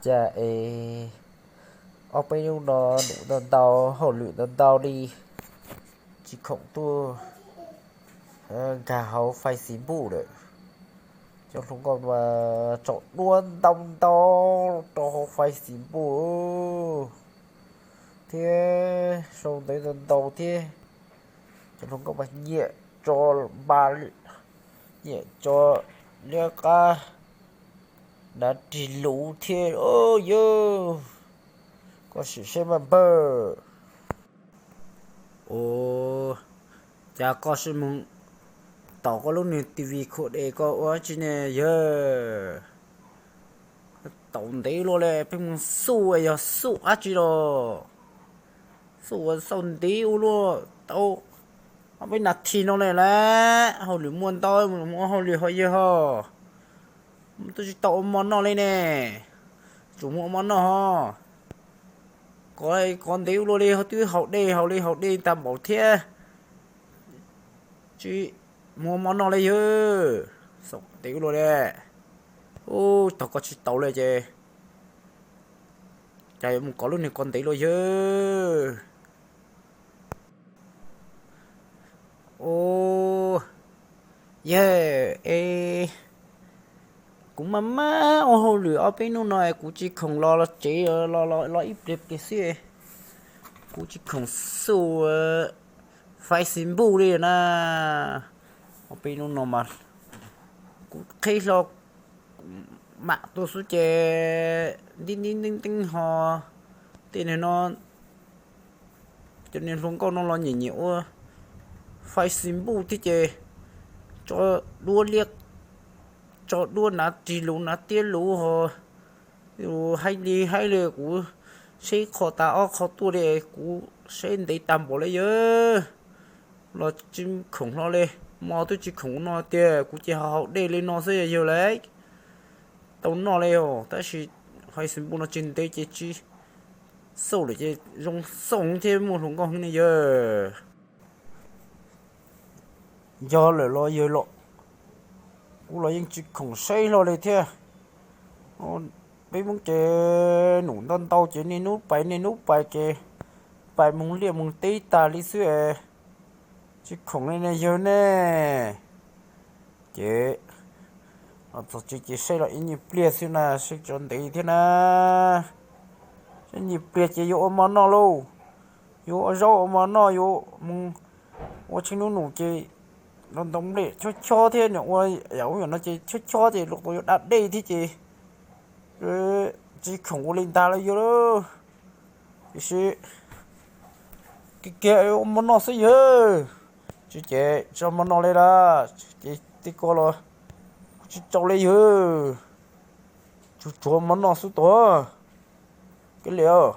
Cas es ob peb hnub no num ntau ntau, hauj lwm ntau ntau li, tsis khoom tuaj nkag hauv Facebook lawm. Cov hluas nkauj mas tso duab ntau ntau rau hauv Facebook thiab sau ntawv ntau ntau thiab. Cov hluas nkauj mas nyiam tso npa, nyiam tso liab qab, nav rig luv thiab. Yawg, koj sim seb mas npawg. Ua cas koj sim mus tom koj lub niag T V Q D koj ua dab tsi ne yawg? Tau ntev luaj li, peb mus xauj yog xauj dab tsi los? Xauj ua xauj ntev ua luaj tau ob peb nas this no li lawm. Hauj lwm muaj ntau, mus ua hauj lwm ho yawg ho. Mus twb tsis tau ua mov noj li ne. Tsum mus ua mov noj ho. Kov, kov ntev ua luaj li, ho twb haus dej, haus li haus dej tag npaum thiab. Tsis mus ua mov noj li yawg. Xauj ntev ua luaj li. Ub, tog koj tsis tau li ces cas yuav mus kov lub niag kov ntev luaj yawg. Ub, yawg es, kuv maj maj ua hauj lwm ob peb hnub no es kuv tsis khoom los, los tsev, los, los ib pliag pliag xwb. Kuv tsis khoom xauj Facebook li na. Ob peb hnub no mas kuv qhib hlo mam tuaj xwb ces nteeb nteeb nteeb nteeb ho tej niag no, cov niag hluas nkauj no los nyiam nyiam ua Facebook thiab ces tso duab liab, tso duab nav rig luv nav tiab luv ho haib li haib li. Kuv saib qho tas ob qho tuaj li, kuv saib ntev tag npaum li yawg. Los tsis khoom hlo li, hmo twb tsis khoom no tiag, kuv ces haus dej li no xwb yawg lauj. Tau noj li os, tab sis Facebook no tsis ntev ces tsis xauj lawm ces zoo xauj thiab muaj hluas nkauj heev ne yawg. Yog lawm los yawg los, kuv los yeej tsis khoom saib hlo li thiab. Peb Hmoob ces num ntau ntau ces niaj hnub pais niaj hnub pais ces pais mus liaj mus teb tag li xwb es tsis khoom li ne yawg ne. Ces los txog tsev ces saib los ib nyuag pliag xwb na, saib tso ntev thiab na. Saib nyuag pliag ces yuav ua mov noj lauj. Yuav ua zaub ua mov noj, yuav mus ua tsheej hnub nus ces los ntaus nplej chob chob thiab, ua yam ub yam no ces chob chob ces luag tau yuav da dej thiab ces tsis khoom ua li ntag lauj yawg lauj. Tiam sis kiag kiag ua mov noj xwb yawg. Tsis ces tsis ua mov noj li lawm ces tej ko los kuv tsis tsau li yawg. Tsuag tsuag mov noj xwb tuag. Kiag li os.